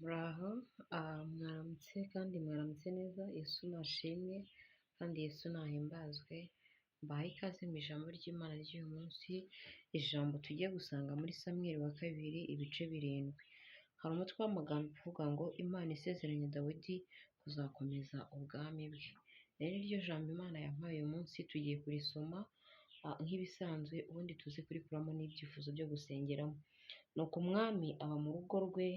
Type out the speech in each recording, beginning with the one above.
Muraho, mwaramutse kandi mwaramutse neza, Yesu nashimwe kandi Yesu nahimbazwe, mbahaye ikaze mu ijambo ry'Imana ry'uyu munsi, ijambo tugiye gusanga muri Samweli wa kabiri ibice 7. Hari umutwe w'amagambo uvuga ngo Imana isezeranye Dawidi kuzakomeza ubwami bwe. Rero iryo jambo Imana yampaye uyu munsi tugiye kurisoma nk'ibisanzwe, ubundi tuze kurikuramo n'ibyifuzo byo gusengeramo. Nuko umwami aba mu rugo rwe,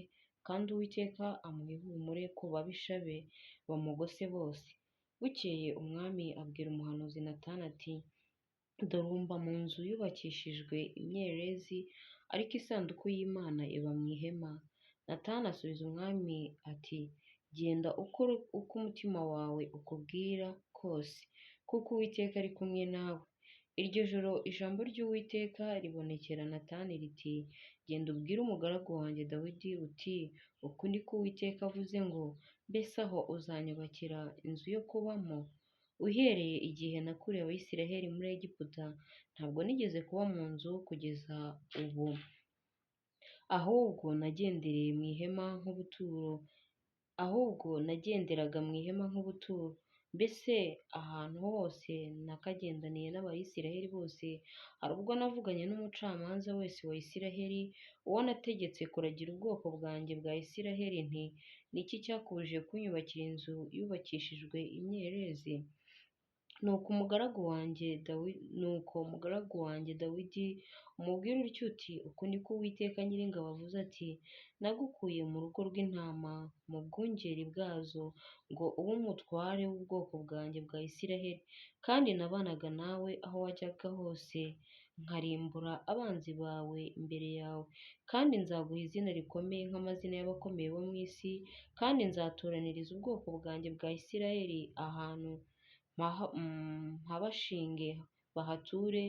kandi Uwiteka amuha ihumure ku babisha be bamugose bose. Bukeye umwami abwira umuhanuzi Natani ati, dore ubu mba mu nzu yubakishijwe imyerezi, ariko isanduku y'Imana iba mu ihema. Natani asubiza umwami ati, genda ukore uko umutima wawe ukubwira kose, kuko Uwiteka ari kumwe nawe. Iryo joro ijambo ry'Uwiteka ribonekera Natani riti, genda ubwire umugaragu wanjye Dawidi uti, uku ni ko Uwiteka avuze ngo, mbese aho uzanyubakira inzu yo kubamo? Uhereye igihe nakuriye Abisirayeli muri Egiputa, ntabwo nigeze kuba mu nzu kugeza ubu, ahubwo nagendereye mu ihema nk'ubuturo, ahubwo nagenderaga mu ihema nk'ubuturo. Mbese ahantu hose nakagendaniye n'Abayisiraheli bose, hari ubwo navuganye n'umucamanza wese wa Isiraheli, uwo nategetse kuragira ubwoko bwanjye bwa Isiraheli nti, ni iki cyakubujije kunyubakira inzu yubakishijwe imyerezi? Nuko umugaragu wanjye Dawidi umubwire utyo uti, uku niko Uwiteka Nyiringabo avuze ati, nagukuye mu rugo rw'intama mu bwungeri bwazo ngo ube umutware w'ubwoko bwanjye bwa Isiraheli, kandi nabanaga nawe aho wajyaga hose, nkarimbura abanzi bawe imbere yawe, kandi nzaguha izina rikomeye nk'amazina y'abakomeye bo mu isi, kandi nzatoraniriza ubwoko bwanjye bwa Isiraheli ahantu mpabashinge bahature,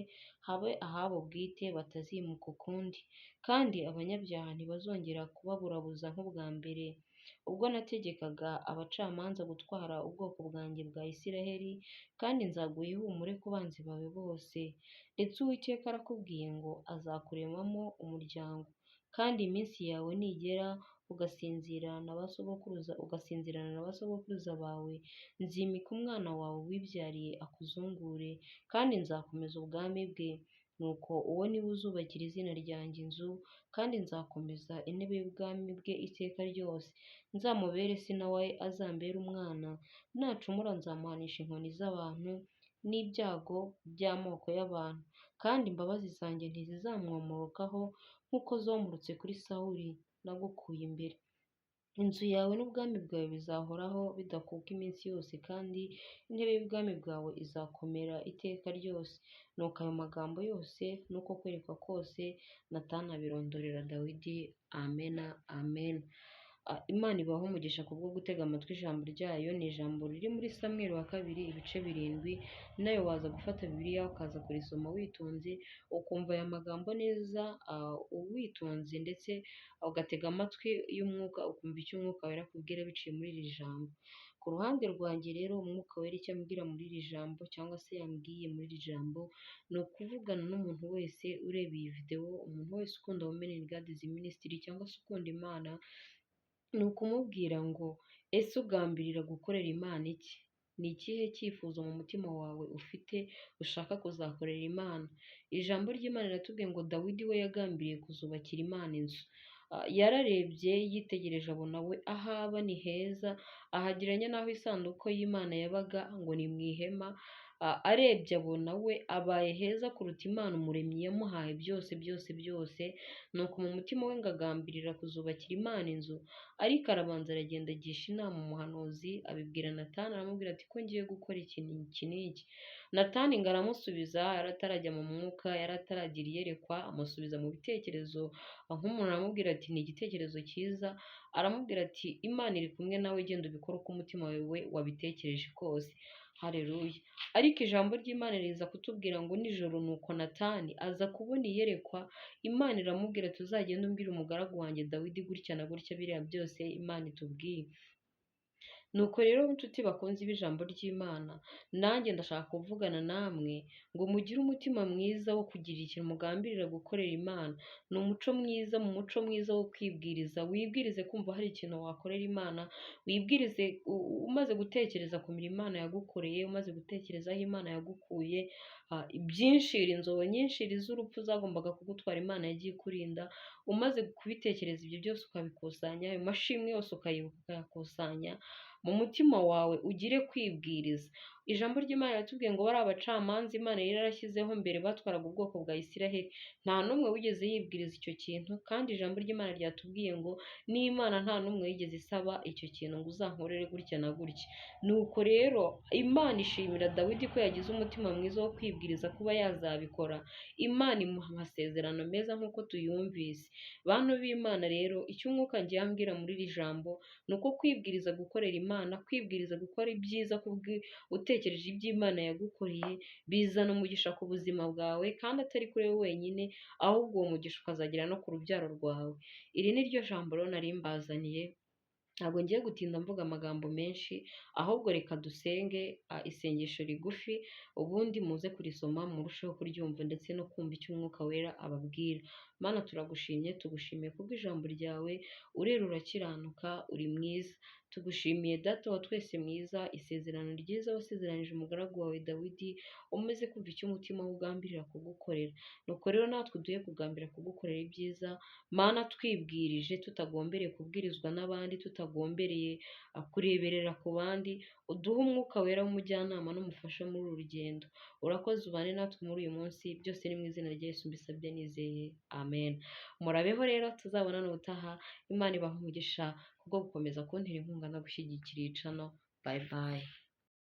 habe ahabo bwite batazimuka ukundi, kandi abanyabyaha ntibazongera kubaburabuza nk'ubwa mbere, ubwo nategekaga abacamanza gutwara ubwoko bwanjye bwa Isiraheli, kandi nzaguha ihumure ku banzi bawe bose. Ndetse Uwiteka arakubwiye ngo azakuremamo umuryango, kandi iminsi yawe nigera ugasinzirana na ba sogokuruza bawe, nzimika umwana wawe wibyariye akuzungure, kandi nzakomeza ubwami bwe. Nuko uwo ni we uzubakira izina ryanjye inzu, kandi nzakomeza intebe y'ubwami bwe iteka ryose. Nzamubere se nawe azambere umwana, nacumura nzamuhanisha inkoni z'abantu n'ibyago by'amoko y'abantu, kandi imbabazi zanjye ntizizamwomorokaho nk'uko zomorotse kuri Sawuli nagukuye imbere. Inzu yawe n'ubwami bwawe bizahoraho bidakuka iminsi yose, kandi intebe y'ubwami bwawe izakomera iteka ryose. Nuko ayo magambo yose n'uko kwerekwa kose Natani abirondorera Dawidi. Amena, amena. Imana ibahe umugisha kubwo gutega amatwi ijambo ryayo. Ni ijambo riri muri Samweli wa kabiri ibice 7. Nawe waza gufata Bibiliya ukaza kurisoma witonze, ukumva aya magambo neza witonze, ndetse ugatega amatwi y'umwuka, ukumva icyo umwuka wera akubwira biciye muri iri jambo. Ku ruhande rwanjye rero, umwuka wera icyo ambwira muri iri jambo cyangwa se yambwiye muri iri jambo, ni ukuvugana n'umuntu wese ureba iyi video, umuntu wese ukunda Women in God Ministry cyangwa se ukunda Imana, ni ukumubwira ngo ese ugambirira gukorera Imana iki? Ni ikihe cyifuzo mu mutima wawe ufite ushaka kuzakorera Imana? Ijambo ry'Imana riratubwiye ngo Dawidi we yagambiriye kuzubakira Imana inzu. Yararebye yitegereje abona we ahaba ni heza, ahagereranya n'aho isanduku y'Imana yabaga ngo ni mu ihema. Arebye abona we abaye heza kuruta Imana umuremyi yamuhaye byose byose byose. Nuko mu mutima we ngo agambirira kuzubakira Imana inzu, ariko arabanza aragenda agisha inama umuhanuzi, abibwira Natani, aramubwira ati ko ngiye gukora iki n'iki n'iki. Natani ngo aramusubiza, yari atarajya mu mwuka, yari ataragira iyerekwa, amusubiza mu bitekerezo nk'umuntu, aramubwira ati ni igitekerezo cyiza, aramubwira ati Imana iri kumwe nawe, genda ubikore uko umutima wawe wabitekereje kose. Haleluya. Ariko ijambo ry'Imana riza kutubwira ngo nijoro nuko Natani aza kubona iyerekwa, Imana iramubwira ati uzagende umbwire umugaragu wanjye Dawidi gutya na gutya, biriya byose Imana itubwiye. Nuko rero nshuti bakunzi b'ijambo ry'Imana, nanjye ndashaka kuvugana namwe ngo mugire umutima mwiza wo kugira ikintu mugambirira gukorera Imana. Ni umuco mwiza, mu muco mwiza wo kwibwiriza, wibwirize kumva hari ikintu wakorera Imana, wibwirize umaze gutekereza ku mirimo Imana yagukoreye, umaze gutekereza aho Imana yagukuye, byinshi, inzobo nyinshi z'urupfu zagombaga kugutwara Imana yagiye ikurinda, umaze kubitekereza ibyo byose ukabikusanya, ayo mashimwe yose ukayibuka ukayakusanya, mu mutima wawe ugire kwibwiriza. Ijambo ry'Imana riratubwiye ngo bari abacamanza Imana yari yarashyizeho mbere batwaraga ubwoko bwa Isiraheli, nta n'umwe wigeze yibwiriza icyo kintu, kandi ijambo ry'Imana ryatubwiye ngo n'Imana nta n'umwe wigeze isaba icyo kintu ngo uzankorere gutya na gutya. Nuko rero Imana ishimira Dawidi ko yagize umutima mwiza wo kwibwiriza kuba yazabikora, Imana imuha amasezerano meza nk'uko tuyumvise. Bantu b'Imana rero, icyo umwuka ngiye ambwira muri iri jambo ni uko kwibwiriza gukorera Imana, kwibwiriza gukora ibyiza utekereje ibyo Imana yagukoreye, bizana umugisha ku buzima bwawe, kandi atari kuri wowe wenyine, ahubwo uwo mugisha ukazagera no ku rubyaro rwawe. Iri ni ryo jambo rero nari mbazaniye, ntabwo ngiye gutinda mvuga amagambo menshi, ahubwo reka dusenge isengesho rigufi, ubundi muze kurisoma murusheho kuryumva ndetse no kumva icyo Umwuka Wera ababwira. Mana turagushimye, tugushimiye kubw'ijambo ryawe, urera urakiranuka, uri mwiza. Tugushimiye Data wa twese mwiza, isezerano ryiza wasezeranije umugaragu wawe Dawidi, umaze kumva icyo umutima we ugambirira kugukorera. Nuko rero natwe uduhe kugambira kugukorera ibyiza, Mana twibwirije tutagombereye kubwirizwa n'abandi, tutagombereye kureberera ku bandi, uduhe Umwuka Wera w'umujyanama n'umufasha muri uru rugendo. Urakoze ubane natwe muri uyu munsi, byose ni mu izina rya Yesu mbisabye nizeye, amen. Murabeho rero, tuzabonane ubutaha, Imana ibahe umugisha kubwo gukomeza kuntera inkunga no gushyigikira iyi channel. Bye bye.